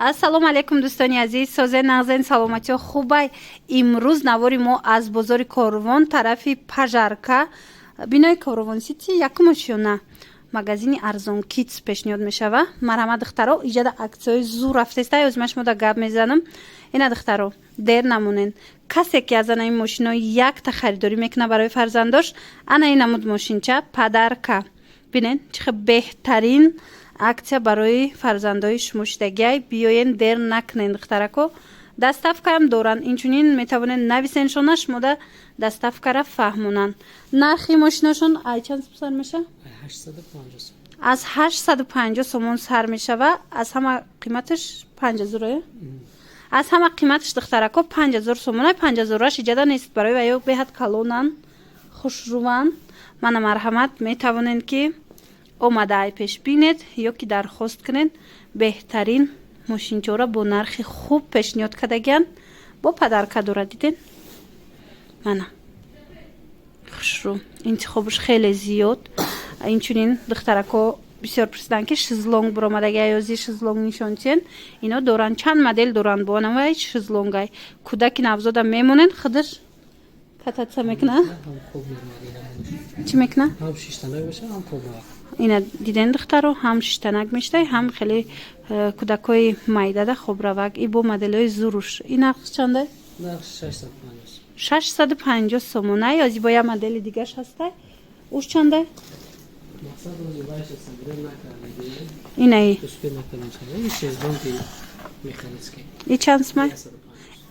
Ассалому алайкум, дӯстони азиз, созен, нағзен, саломатиё хубай? Имрӯз навори мо аз бозори Корвон, тарафи Пажарка, бинои Корвон Сити, якум ошёна, магазини Арзон Китс пешниҳод мешава. Марҳамат, духтаро, иҷада аксияҳои зур рафтеста, ёзма шумо да гап мезанам. Ина, духтаро, дер намонен. Касе ки аз ана ин мошинои якта харидорӣ мекунад барои фарзандош, ана ин намуд мошинча подарка. Бинен, чӣ хел беҳтарин аксия барои фарзандои шумо шидагиай. Биёен, дер накунен, духтарако. Доставкаам доранд, инчунин метавонед нависеншона, шумода доставкара фаҳмонанд. Нархи мошинашон ай чанд сар меша? Аз 850 сомон сар мешава. Аз ҳама қиматаш 5000 е, аз ҳама қиматаш, духтарако, 5000 сомона. 5000аш иҷада нест, барои ваё беҳад калонан, хушрӯван. Мана, марҳамат, метавонед ки омада ай пеш бинед ё ки дархост кунед. Беҳтарин мошинчора бо нархи хуб пешниҳод кардагиянд, бо подарка дорад. Диден, мана, хушрӯ, интихобаш хеле зиёд. Инчунин духтарако бисёр пурсиданд, ки шезлонг биромадаги, аёзи шезлонг нишонтиен. Ино доранд, чанд модел доранд. Бо навай шезлонгай кӯдаки навзода мемонен, худаш кататься мекуна. Чӣ мекуна? Ина диден, духтаро, ҳам шиштанак мештай, ҳам хеле кӯдакҳои майдада хобравак. И бо моделҳои зуруш. И нарх чандай? 650 сомона. Ёзи бо як модели дигаш ҳастай, уш чандай? Инаи и чанд сумай?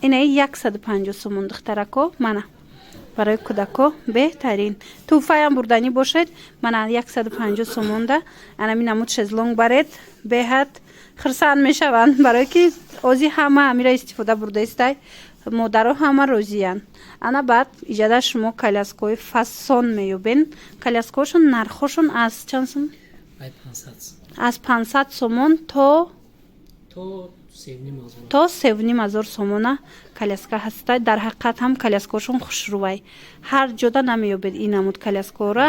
Инаи 150 сомон, духтарако. Мана, барои кӯдако беҳтарин тӯҳфаям бурданӣ бошед, мана, 150 сомонда анами намуд шезлонг баред, беҳад хирсанд мешаванд, барое ки ози ҳама амира истифода бурдаистай, модаро ҳама розиянд. Ана баъд иҷада шумо коляскаҳои фасон меёбен. Коляскаҳошон нархҳошон аз чанд сум? Аз 500 сомон то 3500 сомона коляска ҳаста. Дар ҳақиқат ҳам коляскаҳошон хушрӯвай, ҳар ҷода намеёбед ин намуд коляскаҳора.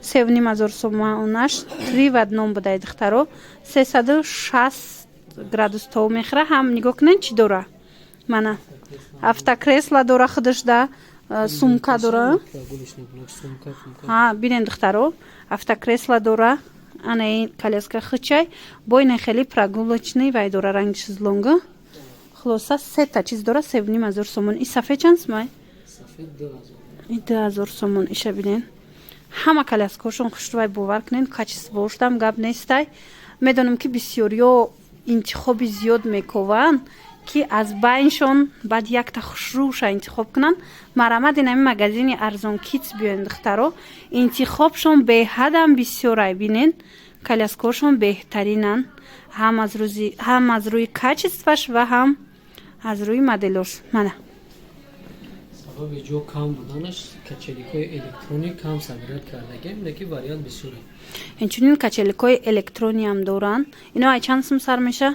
3500 сомонаш три в одном будай, духтаро, 360 градус тов мехӯра. Ҳам нигоҳ кунед, чӣ дора. Мана, автокресло дора, худашда сумка дора. Бинен, духтаро, автокресло дора. Ана ин коляска хучай, бо ина хеле прогулочный вай дора, ранги шезлонга. Хулоса, сета чиз дора, 3500 сомон. И сафед чанд сумай? И 2000 сомон. Иша бинен, ҳама коляскаҳошон хушрӯвай, бовар кунед, качествоошдам гап нестай. Медонам, ки бисёриё интихоби зиёд мекованд, ки аз байншон баъд якта хушрӯша интихоб кунанд. Марҳамат, инами магазини Арзон Китс биёен, духтаро, интихобшон беҳадам бисёрай. Бинен, коляскаҳошон беҳтаринанд, ҳам аз рӯи качестваш ва ҳам аз рӯи моделош. Мана. Сабаби ҷо кам буданаш качеликҳои электронӣ кам собирать кардагем, леки вариант бисёре. Инчунин качеликҳои электрониам доранд. Ино ай чанд сум сар меша?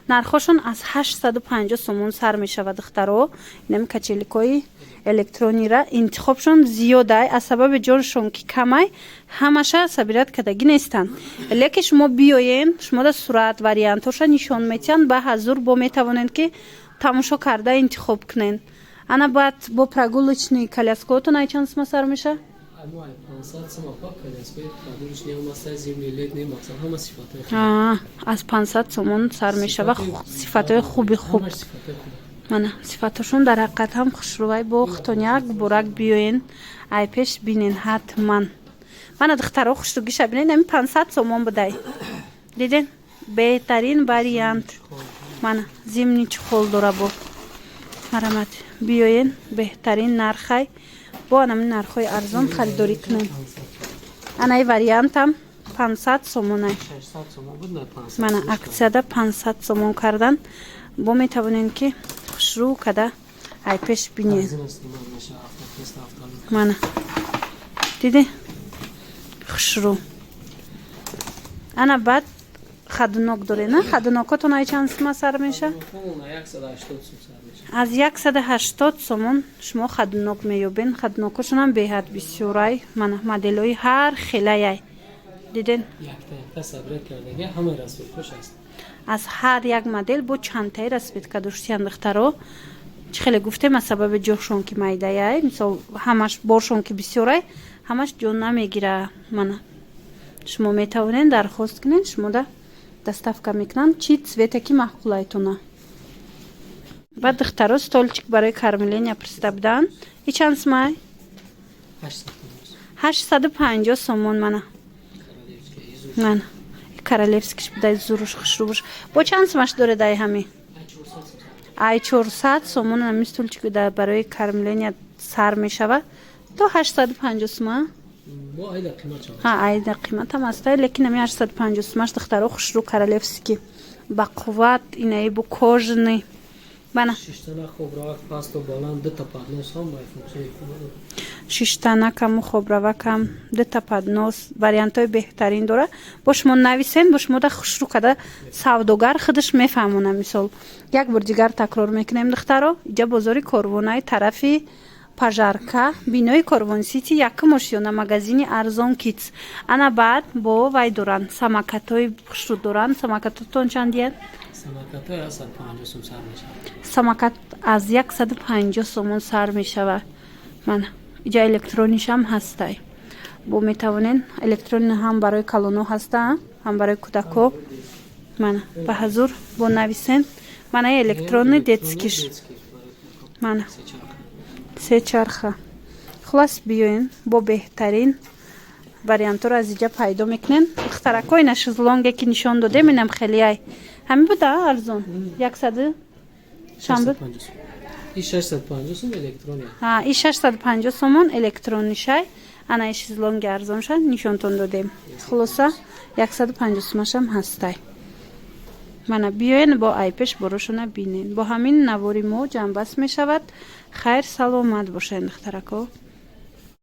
Нархҳошон аз 850 сомон сар мешавад, духтаро. Инами качеликҳои электронира интихобшон зиёдай, аз сабаби ҷоншон ки камай, ҳамаша собирать кардагӣ нестанд. Леки шумо биёен, шумода сурат вариантҳоша нишон метиҳанд, ба ҳазур бо метавонед, ки тамошо карда интихоб кунед. Ана баъд бо прогулочный коляскаотон ай чанд сума сар меша? Мо ай 500 сум, апа, коляскаи прогулочный ҳам ҳаста, зимний, летний, мақсад ҳама сифатҳои хуб. Аз 500 сомон сар мешава, сифатҳои хуби хуб. Ҳамаш сифатҳои хуб. Мана, сифатҳошон дар ҳақиқат ҳам хушрӯвай. Бо хутон як бурак биёен, ай пеш бинен ҳатман. Мана, духтаро, хушрӯгиша бинен, ами 500 сомон будай. Диден, беҳтарин вариант. Мана, зимний чехол дора. Бо марҳамат, биёен, беҳтарин нархай, бо анами нархҳои арзон харидорӣ кунем. Анаи вариантам 500 сомонай. 600 сомон буд, на 500. Мана, аксияда 500 сомон кардан. Бо метавонем, ки хушрӯ када ай пеш бинед. Корзина снимать меша, автокресло, автолюк. Мана, диде, хушрӯ. Ана баъд ходунок доре, на? Ходунокотон ай чанд сума сар меша? Ходунокҳо на 180 сум сар меша. Аз 180 сомон шумо ходунок меёбен. Ходунокҳошонам беҳад бисёрай. Мана, моделҳои ҳар хелаяй. Диден? Якта якта собирать кардаги, ҳамаи расцветкош аст. Аз ҳар як модел бо чандтаи расцветка доштиян, духтаро. Чӣ хеле гуфтем, аз сабаби ҷошон ки майдаяй, мисол, ҳамаш боршон ки бисёрай, ҳамаш ҷо намегира. Мана, шумо метавонед дархост кунед, шумода доставка мекунанд, чӣ цвете ки маъқулайтона. Баъд, духтаро, стольчик барои кормления приста буданд. И чанд сумай? 850 сомон. Мана, мана, королевскиш будай, зуруш, хушрубуш. Бо чанд сумаш доред ай ҳами? Ай 400 сомон ами стульчик барои кормления сар мешава то 850 сума. Ҳа, айда қиматам аста, лекин ами 850 сумаш, духтаро, хушрӯ, королевский, бақувват, инаи бу кожаный. Мана. Шиштана, хобравак, пасту баланд, дута поднос ҳам бай функсияи хуб дорад. Шиштанакаму хобравакам, дута поднос, вариантҳои беҳтарин дора. Бо шумо нависен, бо шумо да хушрӯ када савдогар худаш мефаҳмона. Мисол, як бор дигар такрор мекунем, духтаро: иҷа бозори Корвонаи, тарафи Пожарка, бинои Корвон Сити, якум ошёна, магазини Арзон Китс. Ана, баъд бо вай доранд, самокатҳои хушрӯ доранд. Самокатотон чанд дият? Самокатҳои аз 150 сум сар мешавад. Самокат аз 150 сомон сар мешавад. Мана, иҷа электронишам ҳастай, бо метавонен электрони ҳам барои калоно ҳаста, ҳам барои кӯдако. Мана, ба ҳазур бо нависен. Мана, электронный детскиш, мана, се чарха. Хулас, биёен, бо беҳтарин вариантҳоро аз иҷа пайдо мекунен. Духтарако, ина шезлонге ки нишон додем, инам хелиай ҳамин буда, арзон, яксаду чанд буд? И 650 сум электрони. И 650 сомон электронишай. Ана, и шезлонги арзонша нишонтон додем. Хулоса, 150 сумашам ҳастай. Мана, биёен, бо айпеш борошона бинен. Бо ҳамин навори мо ҷамъбаст мешавад. Хайр, саломат бошед, духтарако.